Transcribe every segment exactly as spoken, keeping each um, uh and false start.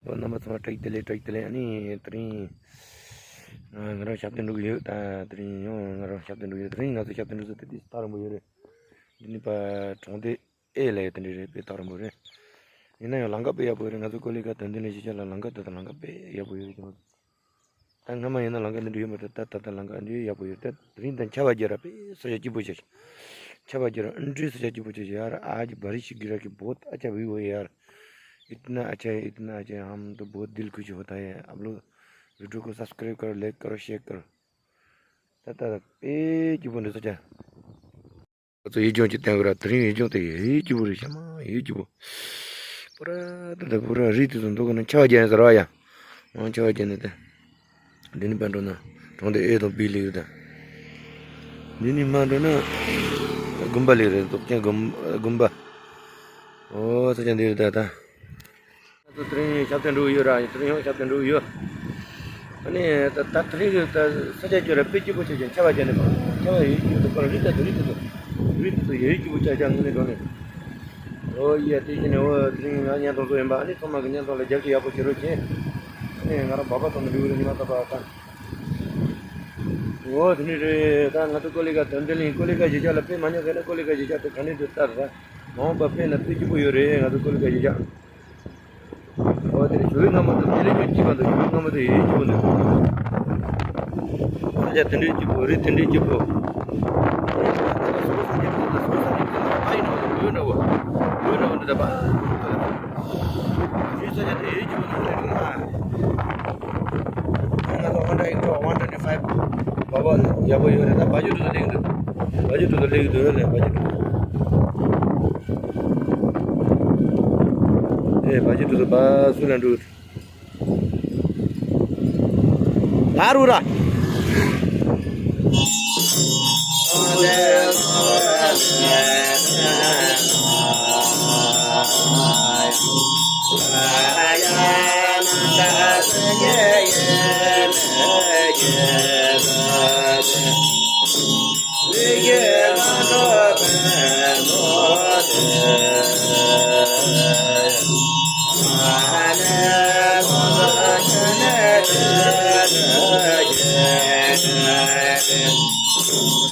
རྣམ་པ་ཚང་མ་བཀྲ་ཤིས་བདེ་ལེགས། བཀྲ་ཤིས་བདེ་ལེགས། ཨ་ནི་དེ་རིང་ང་རང་ཞབས་བརྟན་འགྲོ་གི་ཡོད། ད་དེ་རིང་ཡང་ང་རང་ཞབས་བརྟན་འགྲོ་གི་ཡོད། དེ་རིང་ང་ཚོ་ཞབས་བརྟན་འགྲོ་ས་དེ་དེ་ཐག་རིང་པོ་ཡོད་རེད། འདི་ནི་པ་གྲོང་སྡེ་ཨེ་ལ་ཡོད། དེ་འདྲ་རེད། དཔེ་ཐག་རིང་པོ་རེད། ཡིན་ན་ཡང་ལམ་ཁ་དཔེ་ཡག་པོ་ཡོད་རེད། ང་ཚོ་ཀོ་ལི་གྷལ་དོན་ལྡན་གླིང་གཞིས་ཆགས་ལ་ལམ་ཁ་དེ་དང་ལམ་ཁ་དཔེ་ཡག་པོ་ཡོད་རེད། ད་སྔ་མ་ཡིན་ན་ལམ་ཁ་འདི་འདྲ་ཡོད་མ་རེད། ད་ད་ལྟ་ལམ་ཁ་འདི་ཡག་པོ་ཡོད། ད་དེ་རིང་ད་ཆར་པ་རྒྱག་ར་དཔེ་ས་ཆ་སྐྱིད་པོ་ཆགས། ཆར་པ་རྒྱག་ར་ཨ་འདྲའི་ས་ཆ་སྐྱིད་པོ་ཆགས། ཡར་आज बारिश गिरा कि बहुत अच्छा व्यू है यार। इतना अच्छा है, इतना अच्छा है, हम तो बहुत दिल खुश होता है। आप लोग वीडियो को सब्सक्राइब करो, लाइक करो, शेयर करो। ད་ད་དཔེ་སྐྱིད་པོ་འདུག་ས་ཆ། ང་ཚོ་ཡུལ་ལྗོངས་ཀྱི་སྟེང་གི་ར་དེ་རིང་ཡུལ་ལྗོངས་དེ་ཡིད་སྐྱིད་པོ་རེད། ཤ་མ་ཡིད་སྐྱིད་པོ། པུ་ར་ད་ད་པུ་ར་རི་དེ་ཚོ་མདོག་གི་ན་ཆར་པ་རྒྱག་ནས་ཟེར་བ་ཡ། ང་ཆར་པ་རྒྱག་ནས་ད། འདི་ནི་པན་འགྲོ་ན་གྲོང་སྡེ་ཨེ་དང་བི་ལིག་རེད་ད། འདི་ནི་མ་འགྲོ་ན་དགོན་པ་ལིག་རེད། རྫོགས་ཆེན་དགོན་དགོན་པ། ཨོ་ས་ཆ་འདི་རེད་ད་ད། ང་ཚོ་དེ་རིང་ཞབས་བརྟན་འགྲོ་གི་ཡོད་ར། དེ་རིང་ཡང་ཞབས་བརྟན་འགྲོ་གི་ཡོད། ཨ་ནི་ད་ད་དེ་རིང་གི་ད་ས་ཆ་ཁྱོད་ར་དཔེ་སྐྱིད་པོ་ཆགས་ཀྱང་ཆར་པ་བརྒྱབ་ནས་མ་ཆར་པ་ཡོད་སྐྱིད་པོ་འདུག་པར་རི་ད་དེ་རི་དེ་ཚོ་རི་དེ་ཚོ་ཡོད་སྐྱིད་པོ་ཆགས་ཀྱང་དངོས་གནས་དྲང་གནས། ཨོ་ཡ་དེ་བཞིན་ནས་ཨོ་དེ་རིང་ང་བརྙན་ཐུང་བཟོ་ཡིན་པ། ཨ་ནི་ཚང་མ་གི་བརྙན་ཐུང་ལ་རྒྱབ་སྐྱོར་ཡག་པོ་བྱེད་རོགས་བྱེད། ཨ་ནི་ང་རང་སྦག་སྦག་བཏང་ནས་འགྲོ་གི་རེད། ཉི་མ་རྟག་པར་ད། ཨོ་དེ་ནི་རེད། ད་ང་ཚོ་ཀོ་ལི་གྷལ་དོན་ལྡན་གླིང་། ཀོ་ལི་གྷལ་གཞིས་ཆགས་ལ་ཕེབས་མ་མྱོང་མཁན་ནི་ཀོ་ལི་གྷལ་གཞིས་ཆགས་དེ་ག་ནས་འདུག་ལྟ་ར། མ་འོངས་པ་ཕེབས་ན་དཔེ་སྐྱིད་པོ་ཡོད་རེད། ང་ཚོ་ཀོ་ལི་གྷལ་གཞིས་ཆགས། ཨོ་དེ་ནི་ཞོགས་པའི་སྔ་མོ་དང་དེ་ལས་ཀྱང་སྐྱིད་པ་འདུག་ཞོགས་པའི་སྔ་མོ་དེ་ཡིད་སྐྱིད་པོ་འདུག་ས་ཆ་དེ་འདྲའི་སྐྱིད་པོ། རི་དེ་འདྲའི་སྐྱིད་པོ། ཨ་ཡིན་ནོ་ལོས་འདྲ་བོ། ལོས་འདྲ་བོ་འདི་ད་པ། ཞུས་ས་ཆ་དེ་ཡིད་སྐྱིད་པོ་འདུག་ལས་འདུག་ཨ། ང་ཚོ་ཧོན་ཌ་ཨེག་ཊིབ་ཝན་ཊུ་ཝེན་ཊི་ཕའིབ་བ་བ་ཡག་པོ་ཡོད་རེད། ད་བ་ཇུ་ཏུ་ཏུ་སླེབས་འདུག་བ་ཇུ་ཏུ་ཏུ་སླེབས་འདུག་ལས་བ་ཇུ་ཏུ་ཏུ། ཨེ་བ་ཇུ་ཏུ་ཏུ་བ་སུ་ལ་འགྲོ། ད་རུ་ར།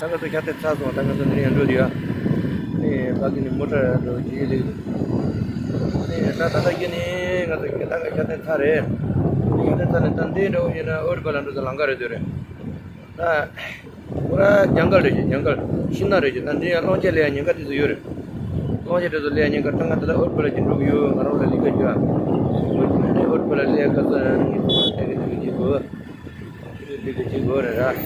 ད་ང་ཚོ་ཤར་ཏེ་ཚར་སོང་། ད་ང་ཚོ་འདིར་ཡང་འགྲོ་དུས་ཨ་ནི་ཕ་གི་ནི་མོ་ཊ་འགྲོ་གི་ལེགས་འདུག་ཨ་ནི་ད་ད་ལྟ་གི་ནི་ང་ཚོ་ད་ཤར་ཏེ་ཚར་རེད། ཤར་ཏེ་ཚར་ནས་ད་འདི་འགྲོ་ཡིན་ན་ཨོ་རི་པ་ལ་འགྲོ་ས་ལམ་ཁ་རེད་འདོད་རེད། ད་ཁོ་ར་ཇང་གལ་རེད་ཀྱི། ཇང་གལ་ཤིང་ནགས་རེད་ཀྱི། ད་འདི་ཡང་གླང་ཆེན་སླེབས་ཡ་ཉེན་ཁ་དེ་ཚོ་ཡོད་རེད། གླང་ཆེན་དེ་ཚོ་སླེབས་ཡ་ཉེན་ཁ། ད་ང་ད་ལྟ་ཨོ་རི་པ་ལ་ཅིག་འགྲོ་གི་ཡོད། ང་རང་ལ་ལི་ཀ་རྒྱུ་ཨ་ནི་ཨོ་རི་པ་ལ་སླེབས་ཡ་སྐབས་སུ་ངས་ཚོང་ལ་སྟེར་གི་སྟེར་གི་བྱེད་དགོས། ལི་ཀ་བྱེད་དགོས་རེད་ར།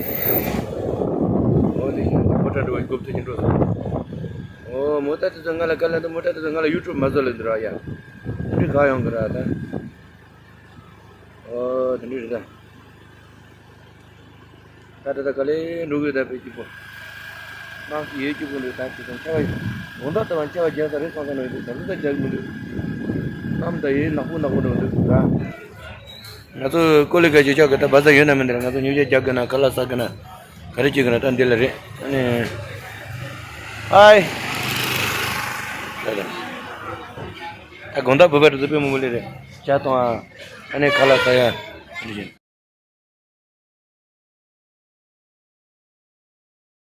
འོ་དེ་བཞིན་མོ་ཊ་འགྲོ་བའི་རྒྱུག་ཐུག་ཅིག་འགྲོ་སོང་། འོ་མོ་ཊ་དེ་ཚོ་ང་ལ་ག་ལ་འདུག་མོ་ཊ་དེ་ཚོ་ང་ལ་ཡུ་ཊུབ་མ་བཟོ་ལེ་འདུག་ར་ཡ། དེ་འདྲ་ག་ཡོང་གི་ར་ད། ཨོ་དེ་འདྲ་རེད་ད། ད་ད་ད་ག་ལེ་འགྲོ་གི་ད་དཔེ་སྐྱིད་པོ། གནམ་གཤིས་ཡོད་སྐྱིད་པོ་འདུག་ད་ཅི་སོང་ཆར་པ་ཡོད། དགོང་དག་ད་བ་ཆར་པ་རྒྱག་ས་རེད་སོང་ས་ནོ་ཡོད་འདུག་ད་ལོ་ད་རྒྱག་གི་མི་འདུག་གནམ་ད་ཡོད་ནག་པོ་ནག་པོ་འགྲོ་འདུག་ད། ང་ཚོ་ཀོ་ལི་གྷལ་གཞིས་ཆགས་ཀྱི་ད་བ་ཟ་ཡོད་ན་མི་འདུག་ང་ཚོ་ཉོ་ཆ་རྒྱག་གི་ན་ཁ་ལག་ཟ་གི་ན་ག་རེ་བྱེད་གི་ན་ད་འདི་ལ་རེད། ཨ་ནི་ཧའི། ད་ད་དགོང་དག་བོད་པ་དེ་ཚོ་དཔེ་མང་པོ་སླེབས་རེད། ཇ་བཏུང་ཨ། ཨ་ནི་ཁ་ལག་ཟ་ཡ།